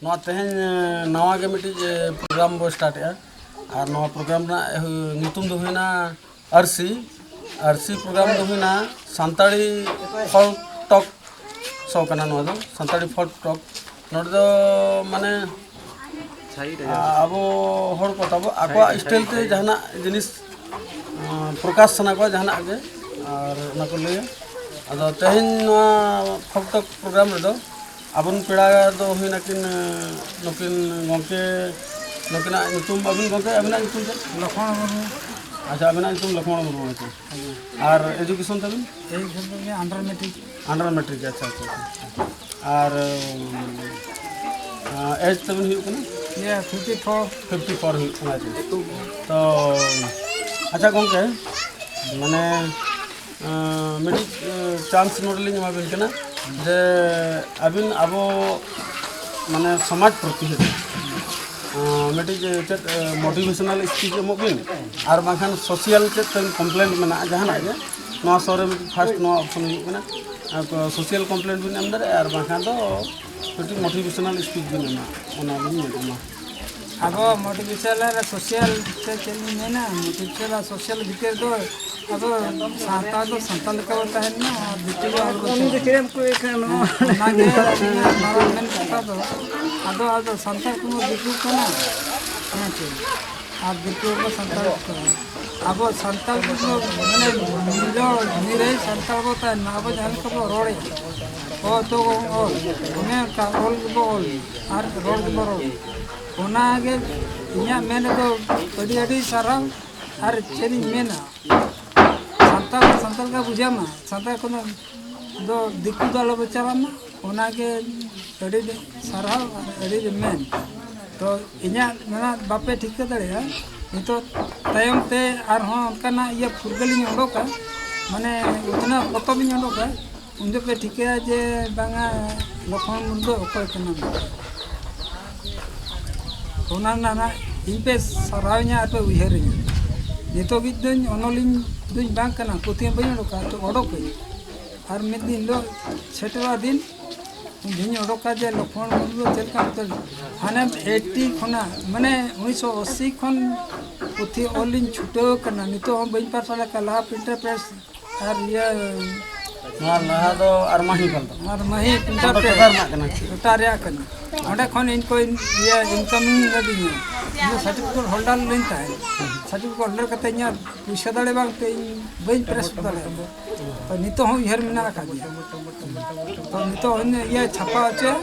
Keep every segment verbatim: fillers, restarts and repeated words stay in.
ᱱᱚᱣᱟ ᱛᱮᱦᱮᱧ ᱱᱟᱣᱟ ᱜᱮ ᱢᱤᱫᱴᱤᱡ ᱯᱨᱳᱜᱨᱟᱢ ᱵᱚ ᱥᱴᱟᱨᱴ ᱮᱜᱼᱟ᱾ ᱟᱨ ᱱᱚᱣᱟ ᱯᱨᱳᱜᱨᱟᱢ ᱨᱮᱱᱟᱜ ᱧᱩᱛᱩᱢ ᱫᱚ ᱦᱩᱭᱱᱟ ᱟᱹᱨᱥᱤ᱾ ᱟᱹᱨᱥᱤ ᱯᱨᱳᱜᱨᱟᱢ ᱫᱚ ᱦᱩᱭᱱᱟ ᱥᱟᱱᱛᱟᱲᱤ ᱯᱷᱚᱞᱠ ᱴᱚᱠ ᱥᱳ ᱠᱟᱱᱟ᱾ ᱱᱚᱣᱟ ᱫᱚ ᱥᱟᱱᱛᱟᱲᱤ ᱯᱷᱚᱞᱠ ᱴᱚᱠ᱾ ᱱᱚᱰᱮ ᱫᱚ ᱢᱟᱱᱮ ᱟᱵᱚ ᱦᱚᱲ ᱠᱚ ᱛᱟᱵᱚ ᱟᱠᱚᱣᱟᱜ ᱥᱴᱟᱭᱤᱞ ᱛᱮ ᱡᱟᱦᱟᱱᱟᱜ ᱡᱤᱱᱤᱥ ᱯᱨᱚᱠᱟᱥ ᱥᱟᱱᱟ ᱠᱚᱣᱟ, ᱡᱟᱦᱟᱱᱟᱜ ᱜᱮ, ᱟᱨ ᱚᱱᱟ ᱠᱚ ᱞᱟᱹᱭᱟ᱾ ᱟᱫᱚ ᱛᱮᱦᱮᱧ ᱱᱚᱣᱟ ᱯᱷᱚᱞᱠ ᱴᱚᱠ ᱯᱨᱳᱜᱨᱟᱢ ᱨᱮᱫᱚ ᱟᱵᱚᱨᱮᱱ ᱯᱮᱲᱟ ᱫᱚ ᱦᱩᱭᱱᱟᱠᱤᱱ, ᱱᱩᱠᱤᱱ ᱜᱚᱢᱠᱮ, ᱱᱩᱠᱤᱱᱟᱜ ᱧᱩᱛᱩᱢ, ᱟᱹᱵᱤᱱ ᱜᱚᱢᱠᱮ, ᱟᱹᱵᱤᱱᱟᱜ ᱧᱩᱛᱩᱢ ᱪᱮᱫ? ᱞᱚᱠᱷᱢᱚᱬ ᱢᱩᱨᱢᱩ᱾ ᱟᱪᱪᱷᱟ, ᱟᱹᱵᱤᱱᱟᱜ ᱧᱩᱛᱩᱢ ᱞᱚᱠᱷᱢᱚᱬ ᱢᱩᱨᱢᱩ᱾ ᱟᱪᱪᱷᱟ᱾ ᱟᱨ ᱮᱰᱩᱠᱮᱥᱚᱱ ᱛᱟᱵᱤᱱ? ᱮᱭ ᱥᱚᱢᱚᱭ ᱜᱮ ᱟᱱᱰᱟᱨ ᱢᱮᱴᱨᱤᱠ᱾ ᱟᱱᱰᱟᱨ ᱢᱮᱴᱨᱤᱠ, ᱟᱪᱪᱷᱟ, ᱟᱪᱪᱷᱟ, ᱟᱪᱪᱷᱟ᱾ ᱟᱨ ᱮᱡᱽ ᱛᱟᱵᱤᱱ ᱦᱩᱭᱩᱜ ᱠᱟᱱᱟ? ᱤᱭᱟᱹ, ᱯᱷᱤᱯᱴᱤ ᱯᱷᱳᱨ᱾ ᱯᱷᱤᱯᱴᱤ ᱯᱷᱳᱨ ᱦᱩᱭᱩᱜ ᱠᱟᱱᱟ, ᱟᱪᱪᱷᱟ᱾ ᱛᱚ ᱟᱪᱪᱷᱟ ᱜᱚᱢᱠᱮ, ᱢᱟᱱᱮ ᱢᱤᱫᱴᱤᱡ ᱪᱟᱱᱥ ᱱᱚᱰᱮ ᱞᱤᱧ ᱮᱢᱟᱵᱤᱱ ᱠᱟᱱᱟ ᱡᱮ ᱟᱹᱵᱤᱱ ᱟᱵᱚ ᱢᱟᱱᱮ ᱥᱚᱢᱟᱡᱽ ᱯᱨᱚᱛᱤ ᱢᱤᱫᱴᱤᱡ ᱪᱮᱫ ᱢᱳᱴᱤᱵᱷᱮᱥᱚᱱᱟᱞ ᱥᱯᱤᱪ ᱮᱢᱚᱜ ᱵᱤᱱ, ᱟᱨ ᱵᱟᱝᱠᱷᱟᱱ ᱥᱳᱥᱤᱭᱟᱞ ᱪᱮᱫ ᱛᱟᱵᱤᱱ ᱠᱚᱢᱯᱞᱮᱱᱴ ᱢᱮᱱᱟᱜᱼᱟ ᱡᱟᱦᱟᱱᱟᱜ ᱜᱮ, ᱱᱚᱣᱟ ᱥᱳ ᱨᱮ ᱢᱤᱫᱴᱤᱡ ᱯᱷᱟᱥᱴ ᱱᱚᱣᱟ ᱚᱯᱥᱚᱱ ᱦᱩᱭᱩᱜ ᱠᱟᱱᱟ᱾ ᱟᱨ ᱥᱳᱥᱤᱭᱟᱞ ᱠᱚᱢᱯᱞᱮᱱᱴ ᱵᱤᱱ ᱮᱢ ᱫᱟᱲᱮᱭᱟᱜᱼᱟ, ᱟᱨ ᱵᱟᱝᱠᱷᱟᱱ ᱫᱚ ᱢᱤᱫᱴᱤᱡ ᱢᱳᱴᱤᱵᱷᱮᱥᱚᱱᱟᱞ ᱥᱯᱤᱪ ᱵᱤᱱ ᱮᱢᱟ, ᱚᱱᱟ ᱵᱤᱱ ᱧᱮᱞ ᱮᱢᱟ᱾ ᱟᱵᱚ ᱢᱳᱴᱤᱵᱷᱮᱥᱚᱱᱟᱞ ᱟᱨ ᱥᱳᱥᱤᱭᱟᱞ ᱛᱮ ᱪᱮᱫ ᱞᱤᱧ ᱢᱮᱱᱟ, ᱢᱳᱴᱤᱵᱷᱮᱥᱚᱱᱟᱞ ᱟᱨ ᱥᱳᱥᱤᱭᱟᱞ ᱵᱷᱤᱛᱤᱨ ᱫᱚ ᱟᱵᱚ ᱥᱟᱱᱛᱟᱲ ᱫᱚ ᱥᱟᱱᱛᱟᱲ ᱞᱮᱠᱟ ᱵᱚ ᱛᱟᱦᱮᱱ ᱢᱟ, ᱟᱨ ᱫᱤᱠᱩ ᱫᱚ ᱟᱞᱚ ᱵᱚ ᱛᱟᱦᱮᱱ ᱢᱟ᱾ ᱚᱱᱟᱜᱮ ᱟᱹᱞᱤᱧᱟᱜ ᱢᱟᱨᱟᱝ ᱢᱮᱱ ᱠᱟᱛᱷᱟ ᱫᱚ, ᱟᱫᱚ, ᱟᱫᱚ ᱥᱟᱱᱛᱟᱲ ᱠᱚᱢᱟ ᱫᱤᱠᱩ ᱠᱟᱱᱟ, ᱦᱮᱸ ᱪᱮ? ᱟᱨ ᱫᱤᱠᱩ ᱠᱚ ᱥᱟᱱᱛᱟᱲ ᱠᱚ ᱠᱟᱱᱟ᱾ ᱟᱵᱚ ᱥᱟᱱᱛᱟᱲ ᱠᱚᱫᱚ ᱢᱟᱱᱮ ᱱᱤᱨᱚᱲ, ᱱᱤᱨᱟᱹᱭ ᱥᱟᱱᱛᱟᱲ ᱵᱚ ᱛᱟᱦᱮᱱ ᱢᱟ᱾ ᱟᱵᱚ ᱡᱟᱦᱟᱸ ᱞᱮᱠᱟ ᱵᱚ ᱨᱚᱲᱮᱫᱼᱟ, ᱚ ᱛᱚ ᱚᱞ, ᱚᱱᱮ ᱚᱱᱠᱟ ᱚᱞ ᱜᱮᱵᱚ ᱚᱞ ᱟᱨ ᱨᱚᱲ ᱜᱮᱵᱚ ᱨᱚᱲ᱾ ᱚᱱᱟᱜᱮ ᱤᱧᱟᱹᱜ ᱢᱮᱱ ᱨᱮᱫᱚ ᱟᱹᱰᱤ ᱟᱹᱰᱤ ᱥᱟᱨᱦᱟᱣ᱾ ᱟᱨ ᱪᱮᱫ ᱤᱧ ᱢᱮᱱᱟ, ᱥᱟᱱᱛᱟᱲ ᱫᱚ ᱥᱟᱱᱛᱟᱲ ᱞᱮᱠᱟ ᱵᱩᱡᱷᱟᱹᱣ ᱢᱟ, ᱥᱟᱱᱛᱟᱲ ᱠᱷᱚᱱ ᱫᱚ ᱫᱤᱠᱩ ᱫᱚ ᱟᱞᱚ ᱵᱚ ᱪᱟᱞᱟᱜ ᱢᱟ, ᱚᱱᱟᱜᱮ ᱟᱹᱰᱤ ᱟᱹᱰᱤ ᱥᱟᱨᱦᱟᱣ ᱟᱨ ᱟᱹᱰᱤ ᱟᱹᱰᱤ ᱢᱮᱱ᱾ ᱛᱚ ᱤᱧᱟᱹᱜ ᱢᱮᱱᱟᱜ ᱵᱟᱯᱮ ᱴᱷᱤᱠᱟᱹ ᱫᱟᱲᱮᱭᱟᱜᱼᱟ, ᱱᱤᱛᱚᱜ ᱛᱟᱭᱚᱢ ᱛᱮ ᱟᱨᱦᱚᱸ ᱚᱱᱠᱟᱱᱟᱜ ᱤᱭᱟᱹ ᱯᱷᱩᱨᱜᱟᱹᱞᱤᱧ ᱚᱰᱚᱠᱟ, ᱢᱟᱱᱮ ᱩᱛᱱᱟᱹᱣ ᱯᱚᱛᱚᱵ ᱤᱧ ᱚᱰᱚᱠᱟ, ᱩᱱ ᱡᱚᱠᱷᱚᱱ ᱯᱮ ᱴᱷᱤᱠᱟᱹᱭᱟ ᱡᱮ ᱵᱟᱝᱟ ᱞᱚᱠᱷᱢᱚᱬ ᱢᱩᱨᱢᱩ ᱫᱚ ᱚᱠᱚᱭ ᱠᱟᱱᱟ ᱢᱮᱱᱛᱮ᱾ ᱚᱱᱟ ᱨᱮᱱᱟᱜ ᱱᱟᱜ ᱤᱧ ᱯᱮ ᱥᱟᱨᱦᱟᱣᱤᱧᱟ ᱟᱨ ᱯᱮ ᱩᱭᱦᱟᱹᱨᱤᱧᱟ᱾ ᱱᱤᱛᱚᱜ ᱫᱚᱧ ᱚᱱᱚᱞᱤᱧ ᱫᱚᱧ ᱵᱟᱝ ᱠᱟᱱᱟ, ᱯᱩᱛᱷᱤ ᱦᱚᱸ ᱵᱟᱹᱧ ᱚᱰᱚᱠᱟ, ᱛᱚ ᱚᱰᱚᱠᱟᱹᱧ᱾ ᱟᱨ ᱢᱤᱫ ᱫᱤᱱ ᱦᱤᱞᱳᱜ ᱥᱮᱴᱮᱨᱚᱜᱼᱟ ᱫᱤᱱ, ᱤᱧ ᱚᱰᱚᱠᱟ ᱡᱮ ᱞᱚᱠᱷᱢᱚᱬ ᱢᱩᱨᱢᱩ ᱫᱚ ᱪᱮᱫ ᱞᱮᱠᱟ ᱢᱮᱱᱛᱮ, ᱦᱟᱱᱮ ᱮᱭᱤᱴᱤ ᱠᱷᱚᱱᱟᱜ, ᱢᱟᱱᱮ ᱩᱱᱤᱥᱥᱚ ᱟᱥᱤ ᱠᱷᱚᱱ ᱯᱩᱛᱷᱤ ᱚᱞ ᱤᱧ ᱪᱷᱩᱴᱟᱹᱣ ᱟᱠᱟᱱᱟ᱾ ᱱᱤᱛᱚᱜ ᱦᱚᱸ ᱵᱟᱹᱧ ᱯᱟᱨᱥᱟᱞ ᱟᱠᱟᱫ, ᱞᱟᱦᱟ ᱯᱨᱤᱱᱴᱟᱨ ᱯᱨᱮᱥ ᱟᱨ ᱤᱭᱟᱹ ᱱᱚᱣᱟ ᱞᱟᱦᱟ ᱫᱚ ᱟᱨ ᱢᱟᱹᱦᱤ ᱠᱟᱱ ᱛᱟᱵᱚᱱᱟ᱾ ᱟᱨ ᱢᱟᱹᱦᱤ ᱯᱨᱤᱱᱴᱟᱨ ᱚᱱᱟ ᱯᱨᱮᱥ ᱴᱚᱴᱷᱟ ᱨᱮᱱᱟᱜ ᱠᱟᱱᱟ᱾ ᱴᱚᱴᱷᱟ ᱨᱮᱭᱟᱜ ᱠᱟᱱᱟ᱾ ᱚᱸᱰᱮ ᱠᱷᱚᱱ ᱤᱧ ᱠᱚ ᱤᱭᱟᱹ ᱤᱱᱠᱟᱢᱤᱝ ᱞᱮᱫᱤᱧᱟ, ᱤᱧ ᱥᱟᱨᱴᱤᱯᱷᱤᱠᱮᱴ ᱦᱳᱞᱰᱟᱨ ᱞᱤᱧ ᱛᱟᱦᱮᱸᱱ᱾ ᱥᱟᱨᱴᱤᱯᱷᱤᱠᱮᱴ ᱦᱳᱞᱰᱟᱨ ᱠᱟᱛᱮ ᱤᱧᱟᱹᱜ ᱯᱩᱭᱥᱟᱹ ᱫᱟᱲᱮ ᱵᱟᱝ ᱛᱮ ᱤᱧ ᱵᱟᱹᱧ ᱯᱨᱮᱥ ᱫᱟᱲᱮᱭᱟᱜᱼᱟ᱾ ᱛᱚ ᱱᱤᱛᱚᱜ ᱦᱚᱸ ᱩᱭᱦᱟᱹᱨ ᱢᱮᱱᱟᱜ ᱟᱠᱟᱫᱤᱧᱟ᱾ ᱛᱚ ᱱᱤᱛᱚᱜ ᱤᱧ ᱤᱭᱟᱹ ᱪᱷᱟᱯᱟ ᱦᱚᱪᱚᱭᱟ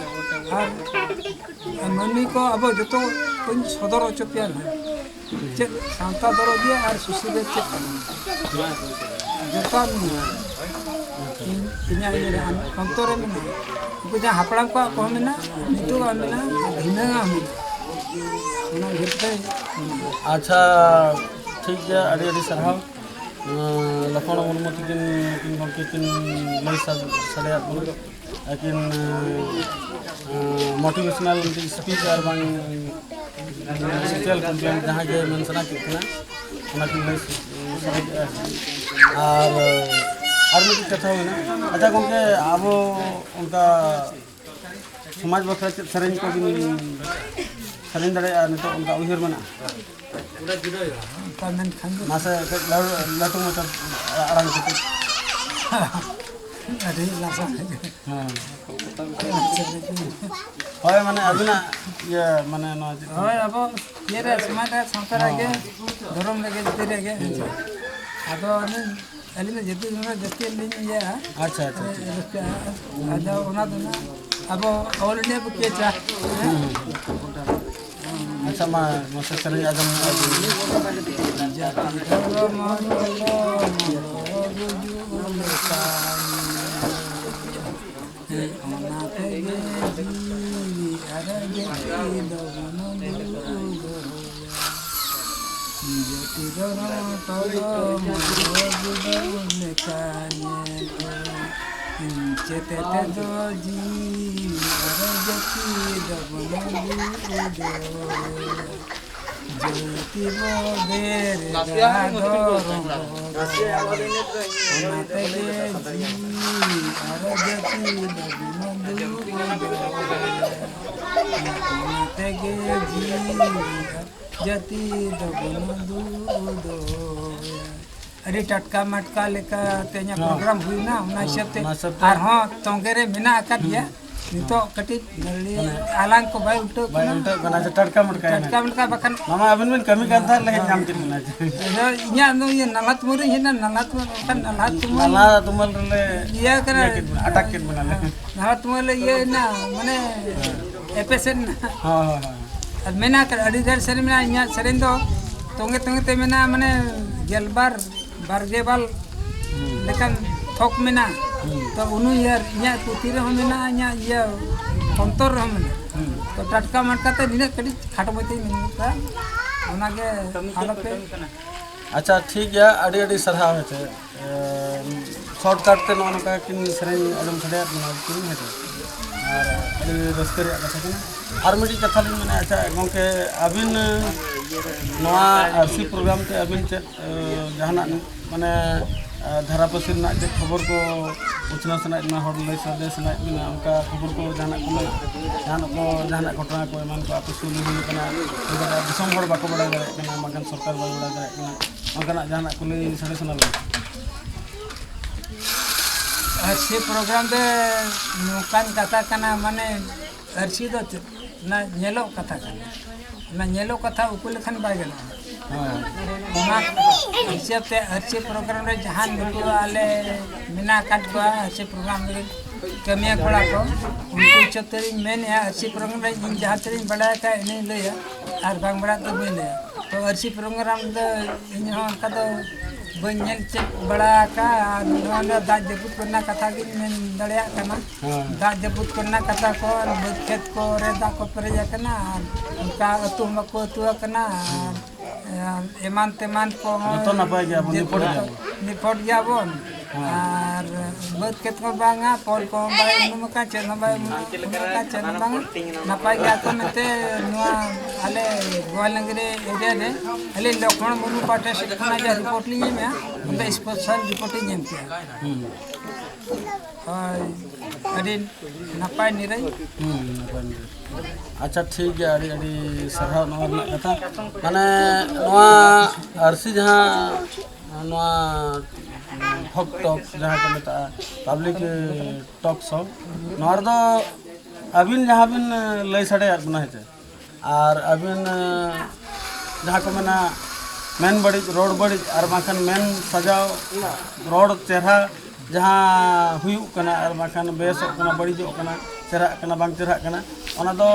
ᱟᱨ ᱢᱟᱹᱱᱢᱤ ᱠᱚ ᱟᱵᱚ ᱡᱚᱛᱚ ᱠᱚᱧ ᱥᱚᱫᱚᱨ ᱦᱚᱪᱚ ᱯᱮᱭᱟ ᱱᱟᱦᱟᱜ᱾ ᱪᱮᱫ ᱥᱟᱶᱛᱟ ᱫᱚᱨᱚᱫᱤᱭᱟᱹ ᱟᱨ ᱥᱩᱥᱤᱞᱤᱭᱟᱹ ᱪᱮᱫ ᱠᱟᱱᱟ? ᱡᱚᱛᱚᱣᱟᱜ ᱢᱮᱱᱟᱜᱼᱟ᱾ ᱤᱧ, ᱤᱧᱟᱹᱜ ᱤᱭᱟᱹ ᱨᱮ ᱚᱱᱛᱚᱨ ᱨᱮ ᱢᱮᱱᱟᱜᱼᱟ᱾ ᱩᱱᱠᱩ ᱡᱟᱦᱟᱸ ᱦᱟᱯᱲᱟᱢ ᱠᱚᱣᱟᱜ ᱠᱚᱦᱚᱸ ᱢᱮᱱᱟᱜᱼᱟ, ᱱᱤᱛᱚᱜᱟᱜ ᱢᱮᱱᱟᱜᱼᱟ, ᱟᱨ ᱫᱷᱤᱱᱟᱹᱝᱟᱜ ᱦᱚᱸ ᱢᱮᱱᱟᱜᱼᱟ᱾ ᱚᱱᱟ ᱩᱭᱦᱟᱹᱨ ᱛᱮ ᱢᱮᱱᱟᱜᱼᱟ᱾ ᱟᱪᱪᱷᱟ, ᱴᱷᱤᱠ ᱜᱮᱭᱟ, ᱟᱹᱰᱤ ᱟᱹᱰᱤ ᱥᱟᱨᱦᱟᱣ᱾ ᱟᱸ, ᱞᱚᱠᱷᱢᱚᱬ ᱢᱩᱨᱢᱩ ᱛᱟᱹᱠᱤᱱ ᱱᱩᱠᱤᱱ ᱜᱚᱢᱠᱮ ᱠᱤᱱ ᱞᱟᱹᱭ ᱥᱟ-, ᱥᱟᱰᱮᱭᱟᱫ ᱵᱚᱱᱟ᱾ ᱟᱹᱠᱤᱱ, ᱟᱸ, ᱢᱳᱴᱤᱵᱷᱮᱥᱚᱱᱟᱞ ᱢᱤᱫᱴᱤᱡ ᱥᱯᱤᱪ ᱟᱨ ᱵᱟᱝ, ᱟᱸ, ᱥᱳᱥᱟᱞ ᱠᱚᱢᱯᱞᱮᱱ ᱡᱟᱦᱟᱸ ᱜᱮ ᱢᱮᱱ ᱥᱟᱱᱟ ᱠᱮᱫ ᱠᱤᱱᱟ, ᱚᱱᱟ ᱠᱤᱱ ᱞᱟᱹᱭ ᱥᱟᱰᱮ ᱠᱮᱫᱼᱟ᱾ ᱟᱨ, ᱟᱨ ᱢᱤᱫᱴᱤᱡ ᱠᱟᱛᱷᱟ ᱦᱩᱭᱱᱟ, ᱟᱪᱪᱷᱟ ᱜᱚᱢᱠᱮ, ᱟᱵᱚ ᱚᱱᱠᱟ ᱥᱚᱢᱟᱡᱽ ᱵᱟᱠᱷᱨᱟ ᱪᱮᱫ ᱥᱮᱨᱮᱧ ᱠᱚᱵᱤᱱ ᱥᱮᱨᱮᱧ ᱫᱟᱲᱮᱭᱟᱜᱼᱟ ᱱᱤᱛᱚᱜ ᱚᱱᱠᱟ ᱩᱭᱦᱟᱹᱨ ᱢᱮᱱᱟᱜᱼᱟ? ᱚᱱᱠᱟ ᱢᱮᱱᱠᱷᱟᱱ ᱫᱚ ᱢᱟᱥᱮ ᱠᱟᱹᱡ ᱞᱟᱹᱴᱩ, ᱞᱟᱹᱴᱩ ᱢᱟᱪᱷᱟ ᱟᱲᱟᱝ ᱠᱟᱛᱮ᱾ ᱟᱹᱰᱤ ᱞᱟᱥᱟᱲ ᱦᱮᱡ ᱦᱮᱸ᱾ ᱦᱳᱭ, ᱢᱟᱱᱮ ᱟᱹᱵᱤᱱᱟᱜ ᱤᱭᱟᱹ, ᱢᱟᱱᱮ ᱱᱚᱣᱟ ᱪᱮᱫ ᱠᱚ ᱦᱳᱭ, ᱟᱵᱚ ᱤᱭᱟᱹ ᱨᱮ, ᱥᱚᱢᱟᱡᱽ ᱨᱮ, ᱥᱟᱶᱛᱟ ᱨᱮᱜᱮ, ᱦᱮᱸ᱾ ᱫᱷᱚᱨᱚᱢ ᱨᱮᱜᱮ, ᱡᱟᱹᱛᱤ ᱨᱮᱜᱮ, ᱦᱮᱸ ᱥᱮ? ᱟᱫᱚ ᱟᱹᱞᱤᱧ, ᱟᱹᱞᱤᱧ ᱫᱚ ᱡᱟᱹᱛᱤ ᱫᱷᱚᱨᱚᱢ ᱨᱮ ᱡᱟᱹᱛᱤ ᱞᱤᱧ ᱤᱭᱟᱹᱜᱼᱟ᱾ ᱟᱪᱪᱷᱟ, ᱟᱪᱪᱷᱟ, ᱟᱪᱪᱷᱟ᱾ ᱨᱟᱹᱥᱠᱟᱹᱜᱼᱟ᱾ ᱟᱫᱚ ᱚᱱᱟ ᱫᱚ ᱱᱟᱜ ᱟᱵᱚ all India ᱵᱚ ᱠᱮᱪᱟ᱾ ᱦᱮᱸ᱾ ᱟᱪᱪᱷᱟ, ᱢᱟ ᱢᱟᱥᱮ ᱥᱮᱨᱮᱧ ᱟᱸᱡᱚᱢ ᱧᱚᱜ ᱟᱵᱚᱱ ᱢᱮ᱾ ᱡᱟᱹᱛᱤ ᱫᱷᱚᱨᱚᱢ ᱢᱚᱞᱚ ᱢᱚᱞᱚ ᱜᱩᱡᱩᱜ ᱞᱮᱠᱟ᱾ ᱚᱱᱟ ᱛᱮᱜᱮ ᱡᱤᱣᱤ ᱟᱨ ᱡᱟᱹᱛᱤ ᱫᱚᱵᱚᱱ ᱫᱩᱜᱩᱫᱚᱭᱟ᱾ ᱡᱟᱹᱛᱤ ᱫᱷᱚᱨᱚᱢ ᱛᱚᱞᱚ ᱢᱚᱞᱚ ᱜᱩᱡᱩᱜ ᱞᱮᱠᱟ ᱧᱮᱞᱚᱜ᱾ ᱪᱮᱛᱮ ᱛᱮᱫᱚ ᱡᱤᱣᱤ ᱟᱨ ᱡᱟᱹᱛᱤ ᱫᱚᱵᱚᱱ ᱫᱩᱜᱩᱫᱚᱭᱟ᱾ ᱡᱟᱹᱛᱤ ᱵᱚ ᱵᱮᱨᱮᱫᱟ ᱫᱷᱚᱨᱚᱢ ᱵᱚ ᱨᱚᱲᱟ᱾ ᱚᱱᱟ ᱛᱮᱜᱮ ᱡᱤᱣᱤ ᱟᱨ ᱡᱟᱹᱛᱤ ᱫᱚᱵᱚᱱ ᱚᱱᱟ ᱛᱮᱜᱮ ᱡᱤᱣᱤ ᱡᱟᱹᱛᱤ ᱫᱚᱵᱚᱱ ᱫᱩᱜ ᱫᱚᱦᱚᱭᱟ᱾ ᱟᱹᱰᱤ ᱴᱟᱴᱠᱟ ᱢᱟᱴᱠᱟ ᱞᱮᱠᱟ ᱛᱮᱦᱮᱧᱟᱜ ᱦᱚᱸ᱾ ᱯᱨᱳᱜᱨᱟᱢ ᱦᱩᱭᱱᱟ, ᱚᱱᱟ ᱦᱚᱸ, ᱦᱤᱥᱟᱹᱵ ᱛᱮ ᱚᱱᱟ ᱦᱤᱥᱟᱹᱵ ᱛᱮ ᱟᱨᱦᱚᱸ ᱛᱚᱸᱜᱮ ᱨᱮ ᱢᱮᱱᱟᱜ ᱟᱠᱟᱫ ᱦᱩᱸ᱾ ᱜᱮᱭᱟ᱾ ᱱᱤᱛᱚᱜ ᱠᱟᱹᱴᱤᱡ ᱵᱟᱭ ᱟᱞᱟᱝ ᱠᱚ ᱵᱟᱭ ᱩᱞᱴᱟᱹᱜ ᱵᱟᱭ ᱠᱟᱱᱟ᱾ ᱩᱞᱴᱟᱹᱜ ᱠᱟᱱᱟ, ᱟᱪᱪᱷᱟ, ᱴᱟᱴᱠᱟ ᱢᱟᱴᱠᱟ ᱮᱱᱟ᱾ ᱴᱟᱴᱠᱟ ᱢᱟᱴᱠᱟ ᱵᱟᱠᱷᱟᱱ ᱱᱚᱣᱟ ᱟᱵᱤᱱ ᱵᱤᱱ ᱠᱟᱹᱢᱤ ᱠᱟᱱ ᱛᱟᱦᱮᱸᱫ ᱞᱮᱠᱷᱟᱱ ᱧᱟᱢ ᱠᱮᱫ ᱵᱤᱱᱟ᱾ ᱟᱫᱚ ᱤᱧᱟᱜ ᱫᱚ ᱤᱭᱟᱹ ᱱᱟᱞᱦᱟ ᱛᱩᱢᱟᱹᱞ ᱨᱤᱧ ᱦᱮᱡ ᱮᱱᱟ, ᱱᱟᱞᱦᱟ ᱛᱩᱢᱟᱹᱞ, ᱵᱟᱠᱷᱟᱱ ᱱᱟᱞᱦᱟ ᱛᱩᱢᱟᱹᱞ ᱱᱟᱞᱟ ᱛᱩᱢᱟᱹᱞ ᱨᱮᱞᱮ ᱤᱭᱟᱹ ᱠᱟᱱᱟ᱾ ᱤᱭᱟᱹ ᱠᱮᱫ ᱵᱤᱱᱟ, ᱟᱴᱟᱠ ᱠᱮᱫ ᱵᱤᱱᱟᱞᱮ᱾ ᱦᱮᱸ, ᱱᱟᱞᱦᱟ ᱛᱩᱢᱟᱹᱞ ᱞᱮ ᱤᱭᱟᱹ ᱮᱱᱟ, ᱢᱟᱱᱮ ᱮᱯᱮᱥᱮᱱ ᱮᱱᱟ᱾ ᱦᱳᱭ, ᱦᱳᱭ, ᱦᱳᱭ᱾ ᱟᱨ ᱢᱮᱱᱟᱜ ᱟᱠᱟᱫ ᱟᱹᱰᱤ ᱰᱷᱮᱨ ᱥᱮᱨᱮᱧ ᱢᱮᱱᱟᱜᱼᱟ, ᱤᱧᱟᱹᱜ ᱥᱮᱨᱮᱧ ᱫᱚ ᱛᱚᱸᱜᱮ ᱛᱚᱸᱜᱮ ᱛᱮ ᱢᱮᱱᱟᱜᱼᱟ, ᱢᱟᱱᱮ ᱜᱮᱞᱵᱟᱨ ᱵᱟᱨᱜᱮ ᱵᱟᱞ ᱦᱩᱸ᱾ ᱞᱮᱠᱟᱱ ᱛᱷᱚᱠ ᱢᱮᱱᱟᱜᱼᱟ᱾ ᱦᱩᱸ᱾ ᱛᱚ ᱩᱱᱩᱭᱦᱟᱹᱨ ᱤᱧᱟᱹᱜ ᱯᱩᱛᱷᱤ ᱨᱮᱦᱚᱸ ᱢᱮᱱᱟᱜᱼᱟ, ᱤᱧᱟᱹᱜ ᱤᱭᱟᱹ ᱚᱱᱛᱚᱨ ᱨᱮᱦᱚᱸ ᱢᱮᱱᱟᱜᱼᱟ᱾ ᱦᱩᱸ᱾ ᱛᱚ ᱴᱟᱴᱠᱟ ᱢᱟᱴᱠᱟ ᱛᱮ ᱱᱤᱱᱟᱹᱜ ᱠᱟᱹᱴᱤᱡ ᱠᱷᱟᱴᱚ ᱢᱟᱪᱷᱟᱧ ᱢᱮᱱ ᱠᱟᱜᱼᱟ, ᱚᱱᱟᱜᱮ ᱟᱞᱚᱯᱮ ᱟᱪᱪᱷᱟ, ᱴᱷᱤᱠ ᱜᱮᱭᱟ, ᱟᱹᱰᱤ ᱟᱹᱰᱤ ᱥᱟᱨᱦᱟᱣ ᱦᱮᱸᱥᱮ᱾ ᱮᱸ, shortcut ᱛᱮ ᱱᱚᱜᱼᱚ ᱱᱚᱝᱠᱟ ᱠᱤᱱ ᱥᱮᱨᱮᱧ ᱟᱸᱡᱚᱢ ᱥᱟᱰᱮᱭᱟᱫ ᱵᱚᱱᱟ ᱠᱤᱱ ᱦᱮᱸᱥᱮ, ᱟᱨ ᱟᱹᱰᱤ ᱨᱟᱹᱥᱠᱟᱹ ᱨᱮᱭᱟᱜ ᱠᱟᱛᱷᱟ ᱠᱟᱱᱟ᱾ ᱟᱨ ᱢᱤᱫᱴᱤᱡ ᱠᱟᱛᱷᱟ ᱞᱤᱧ ᱢᱮᱱᱟ, ᱟᱪᱪᱷᱟ ᱜᱚᱢᱠᱮ, ᱟᱹᱵᱤᱱ ᱱᱚᱣᱟ ᱟᱹᱨᱥᱤ program ᱛᱮ ᱟᱹᱵᱤᱱ ᱪᱮᱫ ᱮ, ᱡᱟᱦᱟᱱᱟᱜ ᱢᱟᱱᱮ, ᱮ, ᱫᱷᱟᱨᱟ ᱯᱟᱹᱥᱤ ᱨᱮᱱᱟᱜ ᱪᱮᱫ ᱠᱷᱚᱵᱚᱨ ᱠᱚ ᱩᱪᱷᱟᱹᱱ ᱥᱟᱱᱟᱭᱮᱫ ᱵᱮᱱᱟ, ᱦᱚᱲ ᱞᱟᱹᱭ ᱥᱟᱰᱮ ᱥᱟᱱᱟᱭᱮᱫ ᱵᱮᱱᱟ, ᱚᱱᱠᱟ ᱠᱷᱚᱵᱚᱨ ᱠᱚ ᱡᱟᱦᱟᱱᱟᱜ ᱠᱚ ᱢᱮᱱᱟᱜᱼᱟ? ᱡᱟᱦᱟᱱᱟᱜ ᱠᱚ, ᱡᱟᱦᱟᱱᱟᱜ ᱜᱷᱚᱴᱚᱱᱟ ᱠᱚ ᱮᱢᱟᱱ ᱠᱚ ᱟᱯᱮ ᱥᱩᱨ ᱨᱮ ᱦᱩᱭ ᱠᱟᱱᱟ, ᱦᱩᱭ ᱫᱟᱲᱮᱭᱟᱜᱼᱟ ᱫᱤᱥᱚᱢ ᱦᱚᱲ ᱵᱟᱠᱚ ᱵᱟᱲᱟᱭ ᱫᱟᱲᱮᱭᱟᱜ ᱠᱟᱱᱟ, ᱵᱟᱝᱠᱷᱟᱱ ᱥᱚᱨᱠᱟᱨ ᱵᱟᱭ ᱵᱟᱲᱟᱭ ᱫᱟᱲᱮᱭᱟᱜ ᱠᱟᱱᱟ, ᱚᱱᱠᱟᱱᱟᱜ ᱡᱟᱦᱟᱱᱟᱜ ᱠᱚ ᱞᱟᱹᱭ ᱥᱟᱰᱮ ᱥᱟᱱᱟ ᱵᱮᱱᱟ? ᱟᱨ ᱥᱮ program ᱨᱮ ᱱᱚᱝᱠᱟᱱ ᱠᱟᱛᱷᱟ ᱠᱟᱱᱟ, ᱢᱟᱱᱮ ᱟᱹᱨᱥᱤ ᱫᱚ ᱪᱮᱫ? ᱚᱱᱟ ᱧᱮᱞᱚᱜ ᱠᱟᱛᱷᱟ ᱠᱟᱱᱟ᱾ ᱚᱱᱟ ᱧᱮᱞᱚᱜ ᱠᱟᱛᱷᱟ ᱩᱠᱩ ᱞᱮᱠᱷᱟᱱ ᱵᱟᱭ ᱜᱟᱱᱚᱜᱼᱟ᱾ ᱦᱮᱸ᱾ ᱚᱱᱟ ᱦᱤᱥᱟᱹᱵ ᱛᱮ ᱟᱹᱨᱥᱤ program ᱨᱮ ᱡᱟᱦᱟᱸ ᱱᱩᱠᱩ ᱟᱞᱮ ᱢᱮᱱᱟᱜ ᱟᱠᱟᱫ ᱠᱚᱣᱟ, ᱟᱹᱨᱥᱤ program ᱨᱮ ᱠᱟᱹᱢᱤᱭᱟᱹ ᱠᱚᱲᱟ ᱠᱚ, ᱩᱱᱠᱩ ᱦᱤᱥᱟᱹᱵ ᱛᱮᱞᱤᱧ ᱢᱮᱱᱮᱫᱼᱟ, ᱟᱹᱨᱥᱤ program ᱨᱮ ᱤᱧ ᱡᱟᱦᱟᱸ ᱛᱤᱱᱟᱹᱜ ᱤᱧ ᱵᱟᱰᱟᱭ ᱟᱠᱟᱫ ᱤᱱᱟᱹᱧ ᱞᱟᱹᱭᱟ, ᱟᱨ ᱵᱟᱝ ᱵᱟᱲᱟᱭ ᱫᱚ ᱵᱟᱹᱧ ᱞᱟᱹᱭᱟ᱾ ᱛᱚ ᱟᱹᱨᱥᱤ program ᱫᱚ ᱤᱧ ᱦᱚᱸ ᱚᱱᱠᱟ ᱫᱚ ᱵᱟᱹᱧ ᱧᱮᱞ ᱪᱮᱫ ᱵᱟᱲᱟ ᱟᱠᱟᱫᱼᱟ᱾ ᱟᱨ ᱱᱚᱣᱟ ᱫᱚ ᱫᱟᱜ ᱡᱟᱹᱯᱩᱫ ᱠᱚᱨᱮᱱᱟᱜ ᱠᱟᱛᱷᱟ ᱜᱤᱧ ᱢᱮᱱ ᱫᱟᱲᱮᱭᱟᱜ ᱠᱟᱱᱟ᱾ ᱦᱮᱸ᱾ ᱫᱟᱜ ᱡᱟᱹᱯᱩᱫ ᱠᱚᱨᱮᱱᱟᱜ ᱠᱟᱛᱷᱟ ᱠᱚ, ᱟᱨ ᱵᱟᱹᱫᱽ ᱠᱷᱮᱛ ᱠᱚᱨᱮ ᱫᱟᱜ ᱠᱚ ᱯᱮᱨᱮᱡ ᱟᱠᱟᱱᱟ, ᱟᱨ ᱚᱱᱠᱟ ᱟᱹᱛᱩ ᱦᱚᱸ ᱵᱟᱠᱚ ᱟᱹᱛᱩ ᱟᱠᱟᱱᱟ, ᱟᱨ, ᱟᱨ ᱮᱢᱟᱱ ᱛᱮᱢᱟᱱ ᱠᱚᱦᱚᱸ ᱡᱚᱛᱚ ᱱᱟᱯᱟᱭ ᱜᱮᱭᱟᱵᱚᱱ, ᱡᱚᱛᱚ ᱱᱤᱯᱷᱩᱴ ᱜᱮᱭᱟᱵᱚᱱ᱾ ᱱᱤᱯᱷᱩᱴ ᱜᱮᱭᱟᱵᱚᱱ᱾ ᱦᱮᱸ᱾ ᱟᱨ ᱵᱟᱹᱫᱽ ᱠᱷᱮᱛ ᱠᱚ ᱵᱟᱝᱟ, ᱯᱚᱞ ᱠᱚᱦᱚᱸ ᱵᱟᱭ ᱩᱱᱩᱢ ᱟᱠᱟᱱ, ᱪᱮᱫ ᱦᱚᱸ ᱵᱟᱭ ᱩᱱᱩᱢ ᱟᱠᱟᱱ, ᱪᱮᱫ ᱦᱚᱸ ᱵᱟᱝᱟ᱾ ᱱᱟᱯᱟᱭ ᱜᱮᱭᱟ ᱠᱚ ᱢᱮᱱᱛᱮ ᱱᱚᱣᱟ ᱟᱞᱮ ᱜᱳᱣᱟᱞᱰᱟᱝᱜᱤ area ᱨᱮ ᱟᱹᱞᱤᱧ ᱞᱚᱠᱷᱢᱚᱬ ᱢᱩᱨᱢᱩ ᱯᱟᱦᱴᱟ ᱥᱮᱫ ᱠᱷᱚᱱᱟᱜ ᱡᱟᱦᱟᱸ report ᱞᱤᱧ ᱮᱢᱟ, ᱚᱱᱟ special report ᱞᱤᱧ ᱮᱢ ᱠᱮᱜᱼᱟ᱾ ᱦᱩᱸ᱾ ᱦᱳᱭ᱾ ᱟᱹᱰᱤ ᱱᱟᱯᱟᱭ ᱱᱤᱨᱟᱹᱭ᱾ ᱦᱩᱸ, ᱱᱟᱯᱟᱭ ᱱᱤᱨᱟᱹᱭ᱾ ᱟᱪᱪᱷᱟ, ᱴᱷᱤᱠ ᱜᱮᱭᱟ, ᱟᱹᱰᱤ ᱟᱹᱰᱤ ᱥᱟᱨᱦᱟᱣ ᱱᱚᱣᱟ ᱨᱮᱱᱟᱜ ᱠᱟᱛᱷᱟ᱾ ᱢᱟᱱᱮ ᱱᱚᱣᱟ ᱟᱹᱨᱥᱤ ᱡᱟᱦᱟᱸ ᱱᱚᱣᱟ ᱯᱷᱚᱠ ᱴᱚᱠ ᱡᱟᱦᱟᱸ ᱠᱚ ᱢᱮᱛᱟᱜᱼᱟ, ᱯᱟᱵᱽᱞᱤᱠ ᱴᱚᱠ ᱥᱳ, ᱱᱚᱣᱟ ᱨᱮᱫᱚ ᱟᱹᱵᱤᱱ ᱡᱟᱦᱟᱸ ᱵᱤᱱ ᱞᱟᱹᱭ ᱥᱟᱰᱮᱭᱟᱫ ᱵᱚᱱᱟ, ᱦᱮᱸ ᱪᱮ? ᱟᱨ ᱟᱹᱵᱤᱱ ᱡᱟᱦᱟᱸ ᱠᱚ ᱢᱮᱱᱟ ᱢᱮᱱ ᱵᱟᱹᱲᱤᱡ, ᱨᱚᱲ ᱵᱟᱹᱲᱤᱡ, ᱟᱨ ᱵᱟᱝᱠᱷᱟᱱ ᱢᱮᱱ ᱥᱟᱡᱟᱣ, ᱨᱚᱲ ᱪᱮᱦᱨᱟ ᱡᱟᱦᱟᱸ ᱦᱩᱭᱩᱜ ᱠᱟᱱᱟ, ᱟᱨ ᱵᱟᱝᱠᱷᱟᱱ ᱵᱮᱥᱚᱜ ᱠᱟᱱᱟ, ᱵᱟᱹᱲᱤᱡᱚᱜ ᱠᱟᱱᱟ, ᱪᱮᱦᱨᱟᱜ ᱠᱟᱱᱟ, ᱵᱟᱝ ᱪᱮᱦᱨᱟᱜ ᱠᱟᱱᱟ, ᱚᱱᱟ ᱫᱚ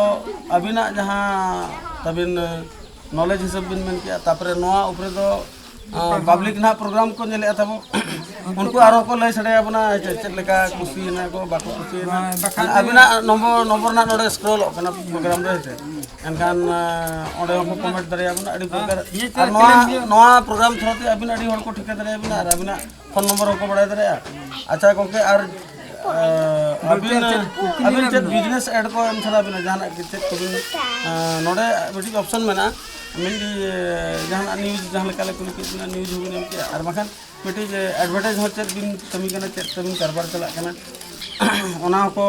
ᱟᱹᱵᱤᱱᱟᱜ ᱡᱟᱦᱟᱸ ᱛᱟᱹᱵᱤᱱ ᱱᱚᱞᱮᱡᱽ ᱦᱤᱥᱟᱹᱵ ᱵᱤᱱ ᱢᱮᱱ ᱠᱮᱜᱼᱟ᱾ ᱛᱟᱨᱯᱚᱨᱮ ᱱᱚᱣᱟ ᱩᱯᱨᱮ ᱫᱚ ᱯᱟᱵᱽᱞᱤᱠ ᱱᱟᱦᱟᱜ ᱯᱨᱳᱜᱨᱟᱢ ᱠᱚ ᱧᱮᱞᱮᱫᱼᱟ ᱛᱟᱵᱚ, ᱩᱱᱠᱩ ᱟᱨᱦᱚᱸ ᱠᱚ ᱞᱟᱹᱭ ᱥᱟᱰᱮᱭᱟᱵᱚᱱᱟ ᱪᱮᱫ ᱪᱮᱫ ᱞᱮᱠᱟ ᱠᱩᱥᱤᱭᱮᱱᱟ ᱠᱚ, ᱵᱟᱠᱚ ᱠᱩᱥᱤᱭᱮᱱᱟ᱾ ᱦᱳᱭ, ᱵᱟᱠᱷᱟᱱ ᱟᱹᱵᱤᱱᱟᱜ ᱱᱚᱢᱵᱚᱨ, ᱱᱚᱢᱵᱚᱨ ᱱᱟᱦᱟᱜ ᱱᱚᱰᱮ ᱥᱠᱨᱚᱞᱚᱜ ᱠᱟᱱᱟ ᱯᱨᱳᱜᱨᱟᱢ ᱨᱮ, ᱦᱮᱸ ᱥᱮ᱾ ᱮᱱᱠᱷᱟᱱ ᱚᱸᱰᱮ ᱦᱚᱸᱠᱚ ᱠᱚᱢᱮᱱᱴ ᱫᱟᱲᱮᱭᱟᱵᱚᱱᱟ ᱟᱹᱰᱤ ᱯᱨᱚᱠᱟᱨ᱾ ᱤᱭᱟᱹ ᱟᱨ ᱪᱮᱫ ᱱᱚᱣᱟ ᱠᱷᱟᱱᱮᱢ ᱤᱭᱟᱹ ᱱᱚᱣᱟ ᱯᱨᱳᱜᱨᱟᱢ ᱛᱷᱨᱩ ᱛᱮ ᱟᱹᱵᱤᱱ ᱟᱹᱰᱤ ᱦᱚᱲ ᱠᱚ ᱴᱷᱤᱠᱟᱹ ᱫᱟᱲᱮᱭᱟᱵᱤᱱᱟ ᱟᱨ ᱟᱹᱵᱤᱱᱟᱜ ᱯᱷᱳᱱ ᱱᱚᱢᱵᱚᱨ ᱦᱚᱸᱠᱚ ᱵᱟᱲᱟᱭ ᱫᱟᱲᱮᱭᱟᱜᱼᱟ᱾ ᱟᱪᱪᱷᱟ ᱜᱚᱢᱠᱮ, ᱟᱨ ᱟᱹᱵᱤᱱ ᱪᱮᱫ ᱠᱩᱠᱞᱤ ᱟᱹᱵᱤᱱ ᱪᱮᱫ ᱢᱮᱱᱟᱜᱼᱟ? ᱵᱤᱡᱽᱱᱮᱥ ᱮᱰ ᱠᱚ ᱮᱢ ᱥᱟᱱᱟ ᱵᱤᱱᱟ, ᱡᱟᱦᱟᱱᱟᱜ ᱜᱮ ᱪᱮᱫ ᱠᱚᱵᱤᱱ, ᱱᱚᱰᱮ ᱢᱤᱫᱴᱤᱡ ᱚᱯᱥᱚᱱ ᱢᱮᱱᱟᱜᱼᱟ, ᱢᱤᱫᱴᱤᱡ ᱡᱟᱦᱟᱱᱟᱜ ᱱᱤᱭᱩᱡᱽ, ᱡᱟᱦᱟᱸ ᱞᱮᱠᱟ ᱞᱮ ᱠᱩᱞᱤ ᱠᱮᱫ ᱵᱤᱱᱟ, ᱱᱤᱭᱩᱡᱽ ᱦᱚᱸᱵᱤᱱ ᱮᱢ ᱠᱮᱜᱼᱟ, ᱟᱨ ᱵᱟᱠᱷᱟᱱ ᱢᱤᱫᱴᱤᱡ ᱮᱰᱵᱷᱟᱨᱴᱟᱭᱤᱡᱽ ᱦᱚᱸ ᱪᱮᱫ ᱵᱤᱱ ᱠᱟᱹᱢᱤ ᱠᱟᱱᱟ, ᱪᱮᱫ ᱛᱟᱹᱵᱤᱱ ᱠᱟᱨᱵᱟᱨ ᱪᱟᱞᱟᱜ ᱠᱟᱱᱟ, ᱚᱱᱟ ᱦᱚᱸᱠᱚ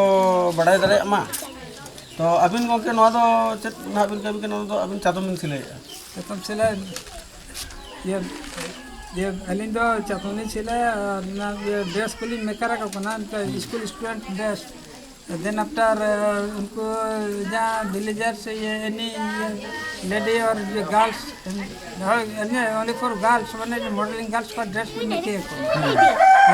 ᱵᱟᱲᱟᱭ ᱫᱟᱲᱮᱭᱟᱜ ᱢᱟ᱾ ᱛᱚ ᱟᱹᱵᱤᱱ ᱜᱚᱢᱠᱮ, ᱱᱚᱣᱟ ᱫᱚ ᱪᱮᱫ ᱱᱟᱦᱟᱜ ᱵᱤᱱ ᱠᱟᱹᱢᱤ ᱠᱟᱱᱟ? ᱚᱱᱟ ᱫᱚ ᱟᱹᱵᱤᱱ ᱪᱟᱫᱚᱢ ᱵᱤᱱ ᱥᱤᱞᱟᱹᱭᱮᱫᱼᱟ? ᱪᱟᱫᱚᱢ ᱥᱤᱞᱟᱹᱭ, ᱤᱭᱟᱹ, ᱤᱭᱟᱹ, ᱟᱹᱞᱤᱧ ᱫᱚ ᱪᱟᱫᱚᱢ ᱞᱤᱧ ᱥᱤᱞᱟᱹᱭᱟ ᱟᱨ ᱚᱱᱟ ᱤᱭᱟᱹ ᱰᱨᱮᱥ ᱠᱚᱞᱤᱧ ᱢᱮᱠᱟᱨ ᱟᱠᱚ ᱠᱟᱱᱟ, ᱱᱤᱛᱚᱜ school student dress. Then after, uh, ᱩᱱᱠᱩ ᱡᱟᱦᱟᱸ ᱵᱷᱤᱞᱮᱡᱟᱨ ᱥᱮ ᱤᱭᱟᱹ, any ᱤᱭᱟᱹ, lady or ᱤᱭᱟᱹ girls, ᱦᱳᱭ, ᱮᱢᱱᱤ only for girls, ᱢᱟᱱᱮ modeling girls ᱠᱚ ᱰᱨᱮᱥ ᱵᱤᱱ ᱢᱮᱠᱮ ᱟᱠᱚ᱾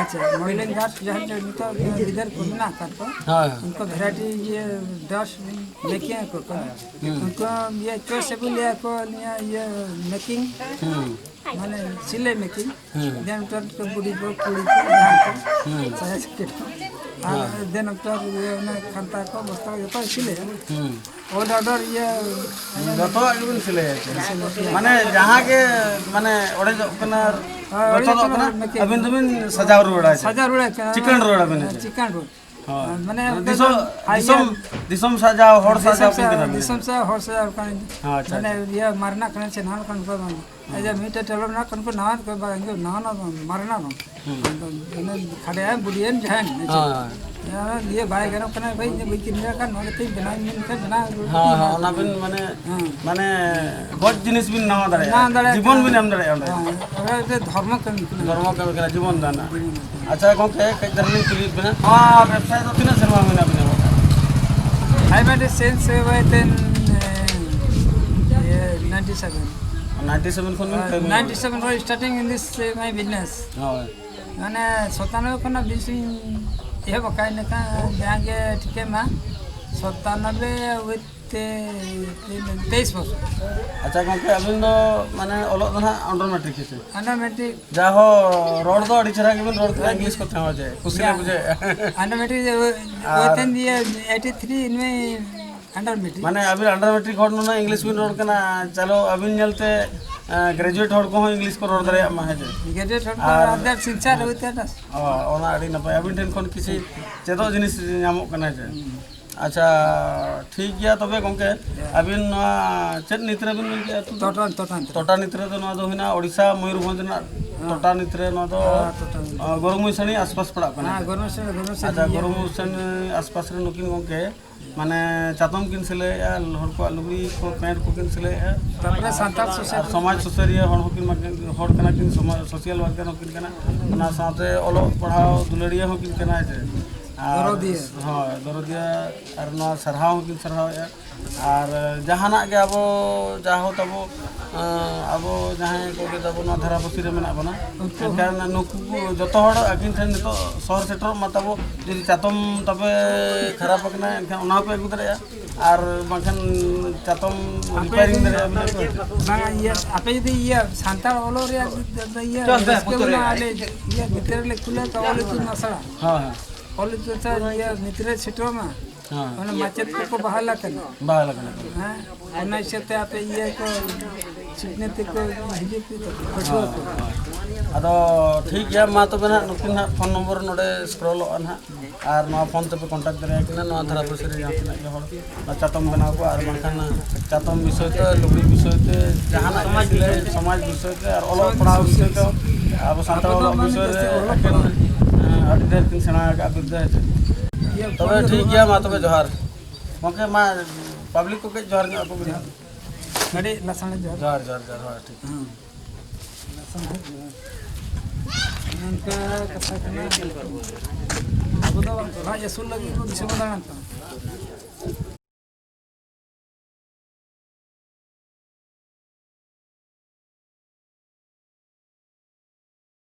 ᱟᱪᱪᱷᱟ, modeling girls ᱡᱟᱦᱟᱸ ᱡᱮ ᱱᱤᱛᱚᱜ ᱜᱤᱫᱟᱹᱨ ᱠᱚ ᱢᱮᱱᱟᱜ ᱟᱠᱟᱫ ᱠᱚ, ᱦᱳᱭ, ᱦᱳᱭ᱾ ᱩᱱᱠᱩ ᱵᱷᱮᱨᱟᱭᱴᱤ ᱤᱭᱟᱹ ᱰᱨᱮᱥ ᱵᱤᱱ ᱢᱮᱠᱮ ᱟᱠᱚ ᱠᱟᱱᱟ᱾ ᱦᱩᱸ᱾ ᱩᱱᱠᱩ ᱤᱭᱟᱹ ᱪᱚᱭᱮᱥᱮᱵᱚᱞ ᱤᱭᱟᱹ ᱠᱚ ᱱᱤᱭᱟᱹ ᱤᱭᱟᱹ ᱢᱮᱠᱤᱝ, ᱦᱩᱸ᱾ ᱢᱟᱱᱮ ᱥᱤᱞᱟᱹᱭ ᱢᱮᱠᱤᱝ᱾ ᱦᱩᱸ᱾ Then ᱩᱛᱟᱹᱨ ᱠᱚ ᱵᱩᱰᱷᱤ ᱠᱚ, ᱠᱩᱲᱤ ᱠᱚ, ᱡᱟᱦᱟᱸᱭ ᱠᱚ, ᱦᱩᱸ᱾ ᱥᱟᱭᱟ ᱡᱮᱠᱮᱴ ᱠᱚ᱾ ᱟᱨ ᱦᱮᱸ᱾ Then ᱩᱛᱟᱹᱨ ᱤᱭᱟᱹ ᱚᱱᱟ ᱠᱷᱟᱱᱛᱟ ᱠᱚ, ᱵᱚᱥᱛᱟ ᱠᱚ ᱡᱚᱛᱚ ᱥᱤᱞᱟᱹᱭᱟ᱾ ᱦᱩᱸ᱾ All order ᱤᱭᱟᱹ ᱡᱚᱛᱚᱣᱟᱜ ᱜᱮᱵᱤᱱ ᱥᱤᱞᱟᱹᱭᱟ ᱪᱮ? ᱥᱤᱞᱟᱹᱭᱟ᱾ ᱢᱟᱱᱮ ᱡᱟᱦᱟᱸ ᱜᱮ ᱢᱟᱱᱮ ᱚᱲᱮᱡᱚᱜ ᱠᱟᱱᱟ, ᱦᱳᱭ, ᱚᱲᱮᱡᱚᱜ ᱞᱚᱪᱚᱫᱚᱜ ᱠᱟᱱᱟ, ᱠᱟᱱᱟ, ᱢᱮᱠᱤᱝ᱾ ᱟᱹᱵᱤᱱ ᱫᱚᱵᱤᱱ ᱥᱟᱡᱟᱣ ᱨᱩᱣᱟᱹᱲᱟ ᱪᱮ? ᱥᱟᱡᱟᱣ ᱨᱩᱣᱟᱹᱲ ᱠᱟᱱᱟ᱾ ᱪᱤᱠᱟᱹᱲ ᱨᱩᱣᱟᱹᱲ ᱟᱹᱵᱤᱱᱟ ᱦᱮᱸ, ᱪᱮ? ᱪᱤᱠᱟᱹᱲ ᱨᱩᱣᱟᱹᱲ᱾ ᱦᱳᱭ᱾ ᱢᱟᱱᱮ ᱢᱟᱱᱮ ᱚᱱᱠᱟ ᱫᱤᱥᱚᱢ, ᱫᱚ ᱫᱤᱥᱚᱢ ᱥᱟᱡᱟᱣ, ᱦᱚᱲ ᱫᱤᱥᱚᱢ ᱥᱟᱡᱟᱣ ᱥᱮ-, ᱠᱤᱱ ᱠᱟᱱᱟ ᱵᱤᱱ᱾ ᱫᱤᱥᱚᱢ ᱥᱮ ᱦᱚᱲ ᱥᱟᱡᱟᱣ ᱠᱟᱱᱟ᱾ ᱟᱪᱪᱷᱟ, ᱢᱟᱱᱮ ᱟᱪᱪᱷᱟ᱾ ᱤᱭᱟᱹ ᱢᱟᱨᱮᱱᱟᱜ ᱠᱟᱱᱟ ᱥᱮ ᱱᱟᱣᱟ ᱠᱟᱱᱟ ᱠᱚ ᱵᱟᱝ᱾ ᱦᱩᱸ᱾ ᱟᱪᱪᱷᱟ, ᱢᱤᱫᱴᱮᱡ ᱴᱮᱞᱚᱨ ᱢᱮᱱᱟᱜ ᱠᱚ ᱱᱟᱣᱟ ᱠᱚ ᱵᱟᱝ, ᱤᱧ ᱫᱚ ᱱᱟᱣᱟ ᱱᱟᱣᱟ ᱫᱚ ᱵᱟᱝ, ᱢᱟᱨᱮᱱᱟᱜ ᱵᱟᱝ᱾ ᱦᱩᱸ᱾ ᱟᱫᱚ ᱤᱱᱟᱹ ᱠᱷᱟᱰᱮᱜᱼᱟ, ᱵᱩᱰᱷᱤᱭᱮᱱ, ᱡᱟᱦᱟᱸᱭᱮᱱ᱾ ᱦᱳᱭ, ᱦᱳᱭ᱾ ᱤᱭᱟᱹ ᱵᱟᱭ ᱜᱟᱱᱚᱜ ᱠᱟᱱᱟ, ᱵᱷᱟᱹᱭ, ᱤᱧ ᱫᱚ ᱵᱟᱹᱧ ᱠᱤᱨᱤᱧ ᱫᱟᱲᱮᱭᱟᱜ ᱠᱟᱱ, ᱱᱚᱣᱟ ᱠᱟᱛᱮᱧ ᱵᱮᱱᱟᱣ ᱢᱮᱱᱠᱷᱟᱱ ᱵᱮᱱᱟᱣ ᱨᱩᱴᱤ ᱦᱳᱭ, ᱦᱳᱭ, ᱵᱮᱱᱟᱣ᱾ ᱚᱱᱟ ᱵᱤᱱ ᱢᱟᱱᱮ, ᱦᱮᱸ᱾ ᱢᱟᱱᱮ ᱜᱚᱡ ᱡᱤᱱᱤᱥ ᱵᱤᱱ ᱱᱟᱣᱟ ᱫᱟᱲᱮᱭᱟᱜᱼᱟ, ᱵᱮᱱᱟᱣ ᱫᱟᱲᱮᱭᱟᱜ ᱡᱤᱵᱚᱱ ᱠᱟᱱᱟ᱾ ᱵᱤᱱ ᱮᱢ ᱫᱟᱲᱮᱭᱟᱜᱼᱟ ᱚᱸᱰᱮ᱾ ᱦᱮᱸ, ᱚᱱᱟ ᱫᱚ ᱫᱷᱚᱨᱢᱚ ᱠᱟᱹᱢᱤ ᱠᱟᱱᱟ᱾ ᱫᱷᱚᱨᱢᱚ ᱠᱟᱹᱢᱤ ᱠᱟᱱᱟ, ᱡᱤᱵᱚᱱ ᱫᱟᱱ᱾ ᱡᱤᱵᱚᱱ ᱫᱟᱱ᱾ ᱟᱪᱪᱷᱟ ᱜᱚᱢᱠᱮ, ᱠᱟᱹᱡ ᱫᱷᱟᱨᱟ ᱞᱤᱧ ᱠᱩᱞᱤᱭᱮᱫ ᱵᱮᱱᱟ, ᱱᱚᱣᱟ ᱵᱮᱵᱽᱥᱟ ᱫᱚ ᱛᱤᱱᱟᱹᱜ ᱥᱮᱨᱢᱟ ᱦᱩᱭᱱᱟ ᱵᱤᱱ ᱮᱦᱚᱵ ᱟᱠᱟᱫᱟ? I made it since, uh, within, uh, yeah, ninety-seven. Ninety-seven ᱠᱷᱚᱱ ᱵᱤᱱ Uh, ᱠᱟᱹᱢᱤ ninety-seven was starting in this, uh, my business. ᱦᱳᱭ᱾ ᱢᱟᱱᱮ ᱥᱚᱛᱟᱱᱚᱵᱮ ᱠᱷᱚᱱᱟᱜ ᱵᱤᱡᱽᱱᱮᱥ ᱤᱧ ᱮᱦᱚᱵ ᱟᱠᱟᱫᱼᱟ, ᱤᱱᱟᱹᱠᱷᱟᱱ ᱡᱟᱦᱟᱸ ᱜᱮ ᱴᱷᱤᱠᱟᱹ ᱢᱟ, ᱥᱚᱛᱟᱱᱚᱵᱮ with ᱛᱮ-, ᱛᱮ-, ᱛᱮᱭᱤᱥ ᱵᱚᱪᱷᱚᱨ᱾ ᱟᱪᱪᱷᱟ ᱜᱚᱢᱠᱮ, ᱟᱹᱵᱤᱱ ᱫᱚ ᱢᱟᱱᱮ ᱚᱞᱚᱜ ᱫᱚ ᱱᱟᱦᱟᱜ under matric ᱦᱮᱸ ᱥᱮ? Under matric᱾ ᱡᱟᱦᱳ, ᱨᱚᱲ ᱫᱚ ᱟᱹᱰᱤ ᱪᱮᱦᱨᱟ ᱜᱮᱵᱤᱱ ᱨᱚᱲ ᱠᱮᱫᱟ, ᱤᱝᱞᱤᱥ ᱠᱚᱛᱮ ᱦᱚᱸ ᱡᱮ ᱠᱩᱥᱤ ᱞᱮ ᱵᱩᱡᱷᱟᱹᱣᱮᱫᱼᱟ᱾ Under matric ᱡᱮ ᱳᱭ-, ᱟᱨ ᱳᱭᱛᱮᱱ ᱫᱤᱭᱮ eighty three ᱤᱱᱟᱹ under matric᱾ ᱢᱟᱱᱮ ᱟᱹᱵᱤᱱ under matric ᱦᱚᱲ ᱱᱩᱱᱟᱹᱜ ᱤᱝᱞᱤᱥ ᱵᱤᱱ ᱨᱚᱲ ᱠᱟᱱᱟ, ᱪᱟᱞᱳ ᱟᱹᱵᱤᱱ ᱧᱮᱞᱛᱮ, ᱮᱸ, graduate ᱦᱚᱲ ᱠᱚᱦᱚᱸ ᱤᱝᱞᱤᱥ ᱠᱚ ᱨᱚᱲ ᱫᱟᱲᱮᱭᱟᱜ ᱢᱟ, ᱦᱮᱸ ᱪᱮ? Graduate ᱦᱚᱲ ᱠᱚ ᱟᱨ ᱟᱨᱫᱟᱨ ᱥᱤᱞᱪᱟᱨ ᱦᱳᱭᱛᱮ ᱟᱨᱫᱟᱨ᱾ ᱚ, ᱚᱱᱟ ᱟᱹᱰᱤ ᱱᱟᱯᱟᱭ, ᱟᱹᱵᱤᱱ ᱴᱷᱮᱱ ᱠᱷᱚᱱ ᱠᱤᱪᱷᱩ ᱪᱮᱫᱚᱜ ᱡᱤᱱᱤᱥ ᱧᱟᱢᱚᱜ ᱠᱟᱱᱟ, ᱦᱮᱸ ᱪᱮ? ᱦᱩᱸ᱾ ᱟᱪᱪᱷᱟ, ᱴᱷᱤᱠ ᱜᱮᱭᱟ᱾ ᱛᱚᱵᱮ ᱜᱚᱢᱠᱮ, ᱦᱮᱸ᱾ ᱟᱹᱵᱤᱱ ᱱᱚᱣᱟ ᱪᱮᱫ ᱱᱤᱛ ᱨᱮᱵᱤᱱ ᱢᱮᱱ ᱠᱮᱫᱼᱟ ᱟᱹᱛᱩ ᱫᱚ? ᱴᱚᱴᱟ, ᱴᱚᱴᱟ ᱱᱤᱛ ᱨᱮ᱾ ᱴᱚᱴᱟ ᱱᱤᱛ ᱨᱮ ᱫᱚ ᱱᱚᱣᱟ ᱫᱚ ᱦᱩᱭᱱᱟ ᱳᱰᱤᱥᱟ, ᱢᱚᱭᱩᱨᱵᱷᱚᱸᱡᱽ ᱨᱮᱱᱟᱜ ᱦᱮᱸ᱾ ᱴᱚᱴᱟ ᱱᱤᱛ ᱨᱮ ᱱᱚᱣᱟ ᱫᱚ, ᱦᱮᱸ, ᱴᱚᱴᱟ ᱱᱤᱛ ᱨᱮ᱾ ᱟᱸ, ᱜᱚᱨᱚᱢᱩᱭᱥᱟᱹᱱᱤ ᱟᱥᱯᱟᱥ ᱯᱟᱲᱟᱜ ᱠᱟᱱᱟ᱾ ᱦᱮᱸ, ᱜᱚᱨᱚᱢᱩᱭᱥᱟᱹᱱᱤ, ᱜᱚᱨᱚᱢᱩᱭᱥᱟᱹᱱᱤ ᱟᱪᱪᱷᱟ, ᱤᱭᱟᱹ᱾ ᱜᱚᱨᱚᱢᱩᱭᱥᱟᱹᱱᱤ ᱟᱥᱯᱟᱥ ᱨᱮ ᱱᱩᱠᱤᱱ ᱜᱚᱢᱠᱮ ᱢᱟᱱᱮ ᱪᱟᱛᱚᱢ ᱠᱤᱱ ᱥᱤᱞᱟᱹᱭᱮᱫᱼᱟ, ᱦᱚᱲ ᱠᱚᱣᱟᱜ ᱞᱩᱜᱽᱲᱤ ᱠᱚ, ᱯᱮᱱᱴ ᱠᱚᱠᱤᱱ ᱥᱤᱞᱟᱹᱭᱮᱫᱼᱟ᱾ ᱛᱟᱨᱯᱚᱨᱮ ᱥᱟᱱᱛᱟᱲ ᱟᱨ ᱥᱳᱥᱟᱭᱴᱤ᱾ ᱥᱚᱢᱟᱡᱽ ᱥᱩᱥᱟᱹᱨᱤᱭᱟᱹ ᱦᱚᱲ ᱦᱚᱸᱠᱤᱱ, ᱦᱚᱲ ᱠᱟᱱᱟ ᱠᱤᱱ, ᱥᱚᱢᱟᱡᱽ, ᱥᱳᱥᱟᱞ ᱣᱟᱨᱠᱟᱨ ᱦᱚᱸᱠᱤᱱ ᱠᱟᱱᱟ᱾ ᱚᱱᱟ ᱥᱟᱶᱛᱮ ᱚᱞᱚᱜ ᱯᱟᱲᱦᱟᱣ ᱫᱩᱞᱟᱹᱲᱤᱭᱟᱹ ᱦᱚᱸᱠᱤᱱ ᱠᱟᱱᱟ, ᱦᱮᱸ ᱪᱮ? ᱟᱨ ᱫᱚᱨᱚᱫᱤᱭᱟᱹ᱾ ᱦᱳᱭ, ᱫᱚᱨᱚᱫᱤᱭᱟᱹ᱾ ᱟᱨ ᱱᱚᱣᱟ ᱥᱟᱨᱦᱟᱣ ᱦᱚᱸᱠᱤᱱ ᱥᱟᱨᱦᱟᱣᱮᱫᱼᱟ᱾ ᱟᱨ ᱡᱟᱦᱟᱱᱟᱜ ᱜᱮ ᱟᱵᱚ ᱡᱟᱦᱳ ᱛᱟᱵᱚ, ᱟᱸ, ᱟᱵᱚ ᱡᱟᱦᱟᱸᱭ ᱠᱚᱜᱮ ᱛᱟᱵᱚ ᱱᱚᱣᱟ ᱫᱷᱟᱨᱟ ᱯᱟᱹᱥᱤ ᱨᱮ ᱢᱮᱱᱟᱜ ᱵᱚᱱᱟ, ᱩᱱᱠᱩ ᱮᱱᱠᱷᱟᱱ ᱱᱩᱠᱩ ᱠᱚ ᱡᱚᱛᱚ ᱦᱚᱲ ᱟᱹᱠᱤᱱ ᱴᱷᱮᱱ ᱱᱤᱛᱚᱜ ᱥᱚᱦᱚᱨ ᱥᱮᱴᱮᱨᱚᱜ ᱢᱟ ᱛᱟᱵᱚ᱾ ᱡᱩᱫᱤ ᱪᱟᱛᱚᱢ ᱛᱟᱯᱮ ᱠᱷᱟᱨᱟᱯ ᱟᱠᱟᱱᱟ, ᱮᱱᱠᱷᱟᱱ ᱚᱱᱟ ᱦᱚᱸᱯᱮ ᱟᱹᱜᱩ ᱫᱟᱲᱮᱭᱟᱜᱼᱟ᱾ ᱟᱨ ᱵᱟᱝᱠᱷᱟᱱ ᱪᱟᱛᱚᱢ ᱟᱯᱮ ᱨᱤᱯᱮᱭᱟᱨᱤᱝ ᱡᱩᱫᱤ, ᱫᱟᱲᱮᱭᱟᱜᱼᱟ ᱵᱤᱱ ᱟᱹᱜᱩ᱾ ᱵᱟᱝᱟ, ᱤᱭᱟᱹ, ᱟᱯᱮ ᱡᱩᱫᱤ ᱤᱭᱟᱹ ᱥᱟᱱᱛᱟᱲ ᱚᱞᱚᱜ ᱨᱮᱭᱟᱜ ᱤᱭᱟᱹ ᱪᱚᱥ, ᱵᱮᱥ ᱨᱟᱹᱥᱠᱟᱹ ᱵᱚᱛᱚᱨ ᱢᱮᱱᱟᱜᱼᱟ, ᱨᱮᱭᱟᱜ᱾ ᱟᱞᱮ ᱤᱭᱟᱹ ᱵᱷᱤᱛᱟᱹᱨ ᱨᱮᱞᱮ ᱠᱷᱩᱞᱟᱹᱣ ᱠᱟᱜᱼᱟ, ᱚᱞ ᱤᱛᱩᱱ ᱟᱥᱲᱟ᱾ ᱦᱮᱸ, ᱦᱮᱸ᱾ ᱚᱞ ᱤᱛᱩᱱ ᱟᱥᱲᱟ ᱤᱭᱟᱹ ᱵᱷᱤᱛᱨᱤ ᱨᱮ ᱥᱮᱴᱮᱨᱚᱜ ᱢᱟ᱾ ᱦᱮᱸ᱾ ᱚᱱᱟ ᱢᱟᱪᱮᱫ ᱠᱚᱠᱚ ᱵᱟᱦᱟᱞ ᱟᱠᱟᱱᱟ᱾ ᱵᱟᱦᱟᱞ ᱟᱠᱟᱱᱟ ᱠᱚ᱾ ᱦᱮᱸ, ᱚᱱᱟ ᱦᱤᱥᱟᱹᱵ ᱛᱮ ᱟᱯᱮ ᱤᱭᱟᱹ ᱠᱚ ᱥᱤᱠᱷᱱᱟᱹᱛ ᱛᱮᱠᱚ ᱦᱤᱡᱩᱜ ᱯᱮ ᱯᱟᱹᱴᱷᱩᱣᱟᱹ ᱠᱚ᱾ ᱦᱳᱭ, ᱦᱳᱭ᱾ ᱟᱫᱚ ᱴᱷᱤᱠ ᱜᱮᱭᱟ, ᱢᱟ ᱛᱚᱵᱮ ᱱᱟᱦᱟᱜ ᱱᱩᱠᱤᱱ ᱱᱟᱦᱟᱜ ᱯᱷᱳᱱ ᱱᱚᱢᱵᱚᱨ ᱱᱚᱰᱮ ᱥᱠᱨᱚᱞᱚᱜᱼᱟ ᱱᱟᱦᱟᱜ, ᱟᱨ ᱱᱚᱣᱟ ᱯᱷᱳᱱ ᱛᱮᱯᱮ ᱠᱚᱱᱴᱟᱠᱴ ᱫᱟᱲᱮᱭᱟᱠᱤᱱᱟ᱾ ᱱᱚᱣᱟ ᱫᱷᱟᱨᱟ ᱯᱟᱹᱥᱤ ᱨᱮ ᱡᱟᱦᱟᱸ ᱛᱤᱱᱟᱹᱜ ᱜᱮ ᱦᱚᱲ ᱱᱚᱣᱟ ᱪᱟᱛᱚᱢ ᱵᱮᱱᱟᱣ ᱠᱚ, ᱟᱨ ᱵᱟᱝᱠᱷᱟᱱ ᱪᱟᱛᱚᱢ ᱵᱤᱥᱚᱭ ᱛᱮ, ᱞᱩᱜᱽᱲᱤ ᱵᱤᱥᱚᱭ ᱛᱮ, ᱡᱟᱦᱟᱱᱟᱜ ᱜᱮ ᱥᱤᱞᱟᱹᱭ, ᱥᱚᱢᱟᱡᱽ ᱵᱤᱥᱚᱭ ᱛᱮ, ᱟᱨ ᱚᱞᱚᱜ ᱯᱟᱲᱦᱟᱣ ᱵᱤᱥᱚᱭ ᱛᱮ, ᱟᱵᱚ ᱥᱟᱱᱛᱟᱲ ᱟᱵᱚ ᱫᱚ ᱚᱞᱚᱜ ᱚᱱᱟ ᱵᱤᱥᱚᱭ ᱨᱮ ᱡᱟᱹᱥᱛᱤ ᱚᱞᱚᱜ ᱮᱠᱮᱱ, ᱠᱟᱱᱟ᱾ ᱮᱸ, ᱟᱹᱰᱤ ᱰᱷᱮᱨ ᱠᱤᱱ ᱥᱮᱬᱟ ᱟᱠᱟᱫᱼᱟ ᱵᱤᱨᱫᱟᱹ᱾ ᱤᱭᱟᱹ, ᱛᱚᱵᱮ ᱯᱟᱹᱦᱤᱞ ᱴᱷᱤᱠ ᱫᱚ ᱜᱮᱭᱟ, ᱢᱟ ᱛᱚᱵᱮ ᱡᱚᱦᱟᱨ᱾ ᱜᱚᱢᱠᱮ, ᱢᱟ ᱯᱟᱵᱽᱞᱤᱠ ᱠᱚ ᱠᱟᱹᱡ ᱡᱚᱦᱟᱨ ᱧᱚᱜ ᱟᱠᱚ ᱵᱤᱱ᱾ ᱡᱚᱦᱟᱨ᱾ ᱟᱹᱰᱤ ᱞᱟᱥᱟᱲᱦᱮᱫ ᱡᱚᱦᱟᱨ᱾ ᱡᱚᱦᱟᱨ, ᱡᱚᱦᱟᱨ, ᱡᱚᱦᱟᱨ, ᱦᱳᱭ, ᱴᱷᱤᱠ᱾ ᱦᱮᱸ᱾ ᱞᱟᱥᱟᱲᱦᱮᱫ ᱡᱚᱦᱟᱨ᱾ ᱱᱚᱝᱠᱟ ᱠᱟᱛᱷᱟ ᱠᱟᱱᱟ᱾ ᱟᱵᱚ ᱫᱚ ᱞᱟᱡ ᱟᱹᱥᱩᱞ ᱞᱟᱹᱜᱤᱫ ᱵᱚ ᱫᱤᱥᱚᱢ ᱵᱚ ᱫᱟᱬᱟᱱ ᱠᱟᱱᱟ᱾